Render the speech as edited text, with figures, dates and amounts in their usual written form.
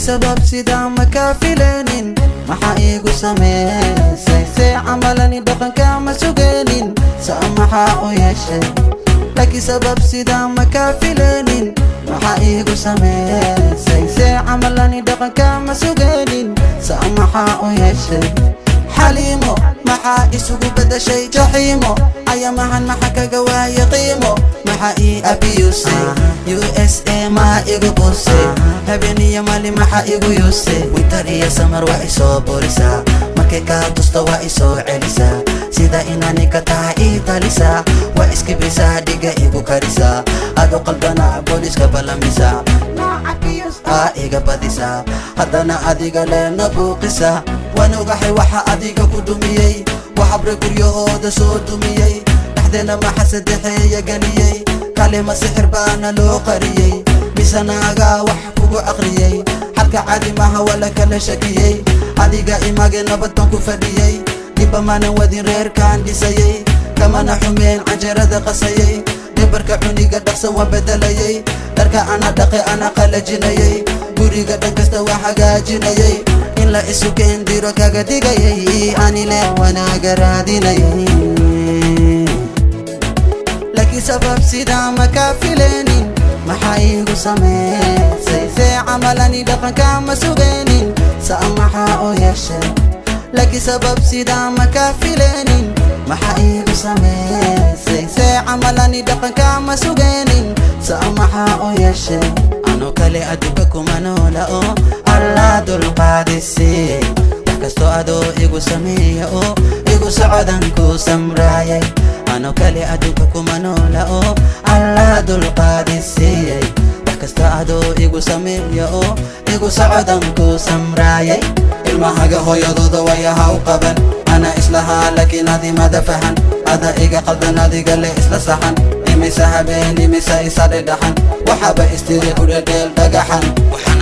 Sabab sidaa ma kaa fileenin, maxaa iigu sameysay? See camalani dhaqanka ma sugeenin, saa maxaa u yeeshay? Laakiin sabab sidaa ma kaa fileenin, maxaa iigu sameysay? See camalani dhaqanka ma sugeenin, saa maxaa u yeeshay? Xaliimo, maxaa isugu bedashay jaxiimo? Ayamahan maxa kaga waaya qiimo? Maxaa ii abiyusay? USA maha igu buusay? Habeeniyo mali maxaa igu yuusay? Winter iyo summer waa isoo burisaa, markay kaa tusto waa isoo celisaa, sida inaani ka tahay ii talisaa, waa iskibrisaa, dhiga igu karisaa, adu qaldana booliska balamisaa, aa iga badisaa, haddana adiga leena buuqisa. Waan ogahay waxa adiga ku dumiyey, waxabre guryahooda soo dumiyey, dhexdeena maxa saddexeeya geliyey? Kalima sixir baana loo qariyey, mise naagaa wax kugu aqriyey? Xalka caadi maha, waa la kala shakiyey. Adiga image nabad baan ku fadhiyey, dhibba maanan wadin, reerkaan dhisayey, kamana xumeen, canjeerada qasayey, dhibarka cuniga dhaqsa waan bedelayey, dharka ana dhaqe, ana qalajinayey, guriga dhan kasta waa hagaajinayey, in la isu keendiro kaga digayay, anile wanaaga raadinayay. Laakiin sabab sidaa ma kaa fileenin, maxaa iigu sameysay? See camalani dhaqanka ma sugeenin, saa maxaa u yeeshay? Laakiin sabab sidaa ma kaa fileenin, maxaa iigu sameysay? See camalani dhaqanka ma sugeenin, saa maxaa u yeeshay? Anoo kale adduunka kuma noola oo Allah dulqaadisi. Wax kastoo adoo igu sameeya oo igu socodan ku samraayay. Anoo kale adduunka kuma noola oo Allah dulqaadisiiyey. Wax kasta adoo igu sameeya oo igu socodan ku samraayay. Ilmahaga hooyadooda wayaha u qaban, ana islahaa, laakiin adimada fahan, ada iga qaldan, adiga le isla saxan. Imisa habeen, imisa isa dhedhaxan, waxaaba istiri ku dhedheel dhagaxan. Waxaan